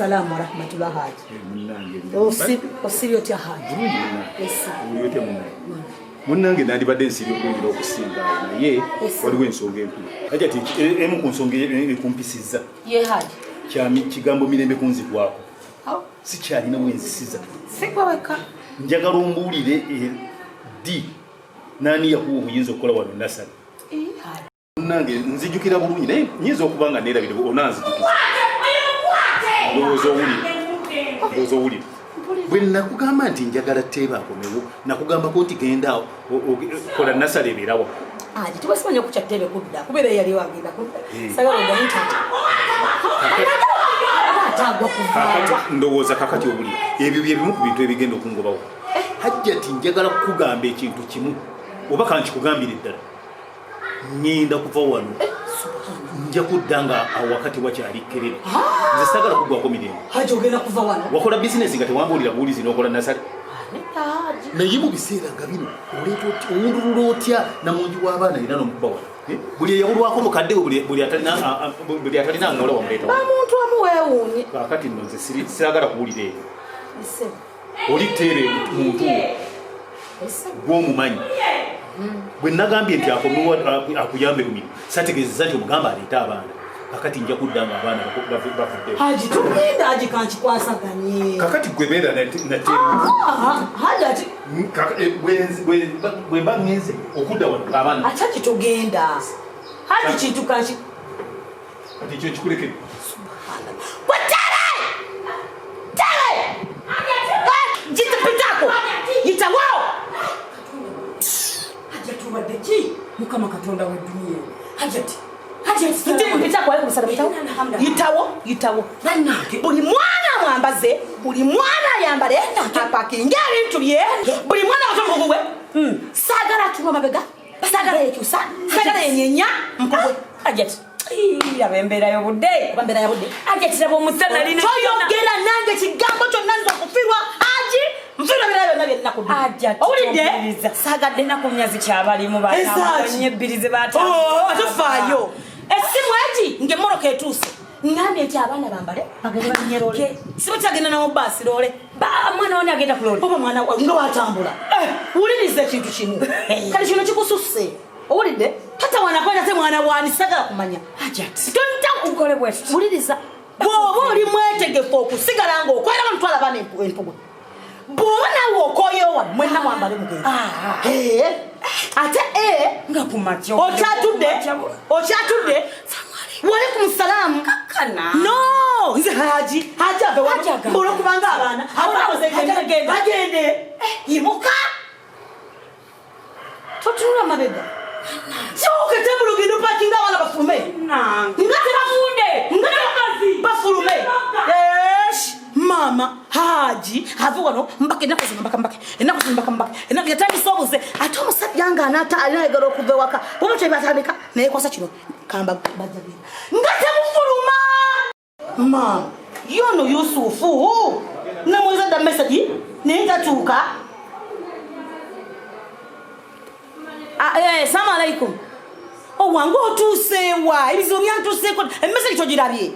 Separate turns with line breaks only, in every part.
Salaamu warahmatullah haji.
Eh,
Osibye otya haji?
Munnange nandibadde nsibye obulungi n'okusinga awo, naye waliwo ensonga enkulu. Hajati, emu ku nsonga ekumpisizza
ye haji
kyami kigambo mirembe kunzigwako, sikyalina wenzisiza.
Sigwa wekka.
Njagala ombuulire ddi nani yakuwa obuyinza okukola wano nasale? Munnange nzijukira bulungi, naye nyinza okuba nga neerabire, onanzijukiza. Ndowooza owulire, ndowooza owulire bwe nakugamba nti njagala teeba akomewo, nakugambako nti genda kola nasale ebeerawa.
Haji, tubasimanya okukya Teebe kudda kubeera yali wagenda kudda. Sagala ogaye nti atagwa kuvaawa.
Ndowooza kakati owulire, ebyo bye bimu ku bintu ebigenda okungobawo. Hajjati, njagala kukugamba ekintu kimu, oba kankikugambire ddala. Ŋŋenda kuva wano, nja kudda nga awakati wakyali kerere. Nze sagala kugwako mirembe.
Haji, ogenda kuva wano?
Wakola bizinesi nga tewambuulira buwulizi n'okola nasale?
Nedda haji.
Naye mu biseera nga bino oleeta owundulula otya namungi w'abaana era n'omukuba wano? Eh? Buli eyawulwako mukadde we, buli atalina ngola wamuleeta wano.
Bamuntu omu weewuunye.
Kaakati nno nze siragala kuwulira ebyo.
Ese.
Oli teere muntu wo gw'omumanyi. Bwe nagambye nti akomewo akuyambe ku mirimu, sategeezeza nti omugamba aleete abaana. Kakati nja kudda nga abaana bavuddeyo.
Haji, tugenda. Haji, kankikwasaganye.
Kakati gwe beera nateere.
Ah, haji ati
Bwe mba ŋŋenze okudda wano ng'abaana
Ate haji, tugenda. Haji, kintu kanki
Kati ekyo nkikulekere.
Tere! Tere! Jita pitako! Yitawo!
Hajati, obadde ki? Mukama Katonda w'edduniya! Hajati, Hajati!
Pitako, alaikum salam, yitawo. Yitawo, yitawo.
Bannange!
Buli mwana mwambaze, buli mwana ayambale, apakinge ebintu bye, buli mwana wato mugugu gwe. Saagala atunula mabega, saagala yekyusa, saagala yenyenya mukugwe.
Hajati, aba embeera y'obudde.
Kuba mbeera ya budde.
Hajati, raba omusana lina.
Toyogera nange kigambo kyonna, nza okufiirwa haji, nfiirwa ebirala byonna byennaku.
Hajati,
Owulidde?
tompuliriza.
Saagadde.
Ennaku nnya zikyabalimu.
Ezaaki?
Batambula ebbiri ze
Oh, tofaayo. Essimu egi ng'emmoroka etuuse, ngambye nti abaana bambale bagende balinye loole, siba kyagenda nawo baasi loole.
Mwana wani agenda ku loole?
Oba mwana nga watambula. Wuliriza ekintu kimu, kati kino kikususse, owulidde? Tata wanakwata te mwana wani, sagala kumanya.
Hajati,
Tonta.
Ukole bwetu.
Wuliriza, bw'oba oli mwetegefu okusigala ng'okolera mutwala abaana empugwe, bw'oba naawe okoyowa, mwenna mwambale mugende. Eh, ate
Nga kumakya.
Okyatudde, okyatudde. Walaikum salaamu.
Kakkana.
No, nze haji, haji ave wano.
Haji agamba.
Olwokubanga abaana
Haji agenda.
Bagende, yimuka, totunula mabega, kyuka tebulu, genda opakinga abaana bafulume.
Nange.
Nga tebafunde, nga bafulume. Esh, maama haji ave wano mbaka ennaku zino, mbaka mbaka ennaku zino, mbaka mbaka ennaku yatandise obuze. Ate omusajja nga anaata alinayagala okuva ewaka, bwoba kyebatandika naye kwasa kino kamba bajja genda nga temufuluma. Maama yono Yusufu namweza dda message naye tatuuka. Ah, salamu alaikum. Owange, otuuseewa? Ebizibu byantuuseeko, emessage togirabye?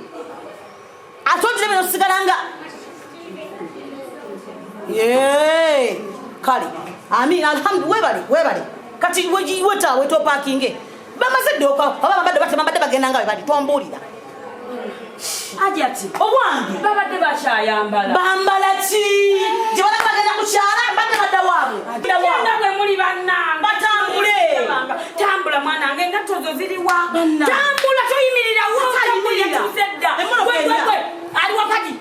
Ate ogirabye nosigala nga Yee, kale amin, alhamdu, webale, webale. Kati wetaawe topakinge, bamaze dda oba babadde batema, badde bagenda nga bwe bali, tombuulira.
Hajati.
Obwange.
Babadde bakyayambala.
Bambala ki? Gye bala bagenda kukyala, mbadde badda waabwe.
Genda bwe muli, bannange.
Batambule.
Tambula mwanange, engatto zo ziriwa?
Bannange.
Tambula, toyimirira.
Tayimirira.
Tuuse dda.
Emmotoka
Gwe, gwe,
erya.
gwe. Ali wakati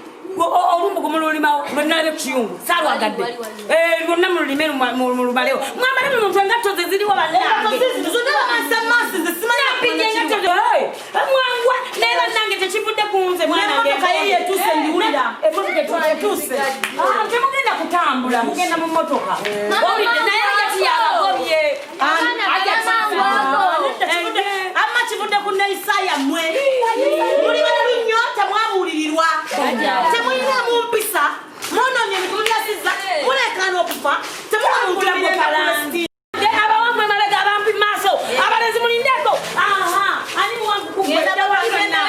olumbugu mululimawo lwenalabye ku kiyungu saalwagadde. Eh, lwonna mululime mulumalewo, mwambale mu muntu. Engatto ze ziriwa, bannange?
Zonna bamasamasi, nze simanyi.
Napijja engatto zo. Hey, mwangwa naye bannange, tekivudde ku nze mwanange.
N'emmotoka ye yetuuse, ngiwulira.
Emmotoka etuuse.
Etuuse.
Ah, temugenda kutambula, mugenda mu mmotoka. Owulidde? Naye Hajati yabagobye.
Amma kivudde ku neeyisa yammwe, muli balalu nnyo, temwabuulirirwa, temulinamu mpisa, mwonoonye ebintu byasiza, mulekaana okufa, temuwa muntu mirembe.
Abawamwe mabega, abampi maaso, abalenzi mulindeko. Aha, ani muwangu?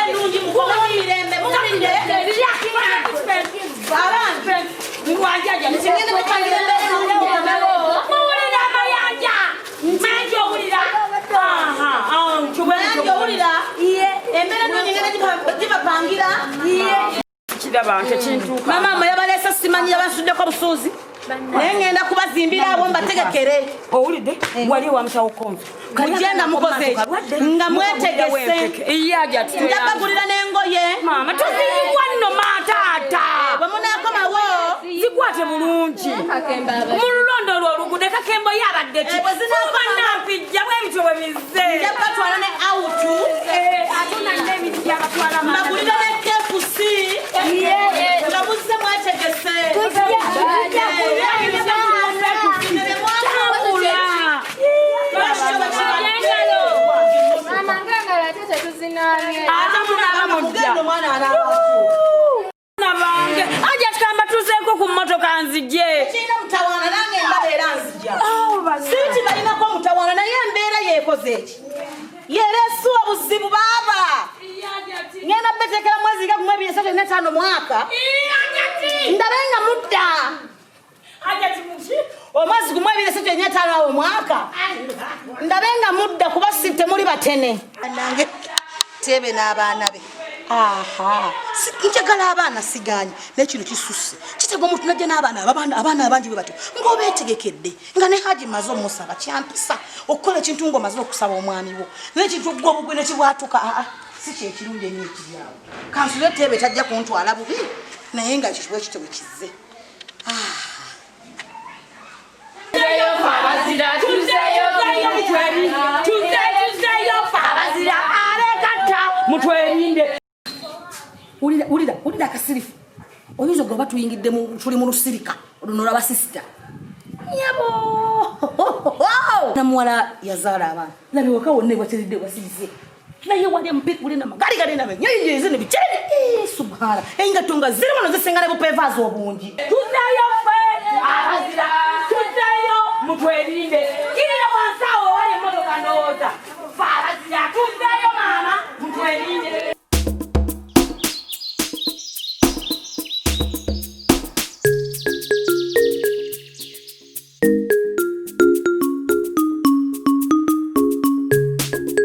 Ennungi, mukomewo mirembe, muwulidde? Nabasuddeko busuuzi naye ngenda kubazimbira awo mbategekere.
Owulidde? Wali ewa musawo konzo.
Mujje nga mukoze eki? Nga mwetegese. Nja bagulira n'engoye.
Maama, tuziyiwa nno, mataata.
Bwe munaakomawo
Zikwate bulungi mu lulondo olwo oluguudo. Kakembo yabadde ki?
Eh, bwe zinaakomawo-
Nampijja bwe bityo bwe bizze.
Nja batwala ne out.
Ate nanna emiti gyabatwala.
Mbagulira ne KFC nga muzze mwetegese.
Mama, ngangala ate tetuzinaabye.
Ate munaaba mujja.
Mugenda omwana anaaba.
Nabange aja tukamba tuzeeko ku mmotoka nzije.
Kirina mutawaana, nange ndaba era nzija. Siiti balinako mutawaana, naye embeera yeekoze eki yereese obuzibu. Baaba ngenda betekera mwezi nga 1,235 mwaka, ndabe nga mudda omwezi 1,245 awo mwaka, ndabe nga mudda, kuba si temuli batene.
Nange Teebe n'abaana be, aha. Njagala abaana, siganye, naye kino kisusse. Kitega omuntu najja n'abaana abaana abangi bwe batyo ng'obeetegekedde, nga ne Haji maze omusaba. Kyampisa okukola ekintu ng'omaze okusaba omwami wo, naye ekintu gwe obugwe nekibwatuka, aa, si kyekirungi ennyo ekiri awo. Kansule Teebe tajja kuntwala bubi, naye nga ekyo bwe kityo bwe kizze.
Tuzeeyo, tuzeeyo fe abazira alekatta, mutwerinde.
Wulira, wulira, wulira akasirifu. Oyinza ogoba tuyingidde tuli mu lusirika luno lwaba sisita nyabo. Namuwala yazaala abaana, labe waka wonna ewateredde, wasirise, naye wali empiku namagaali galina benyeyezi nebicere. Subhana, engatto nga ziri muno zisinga ne bupevaazi obungi.
Tuzeeyo fe abazira, tuzeeyo, mutwerinde.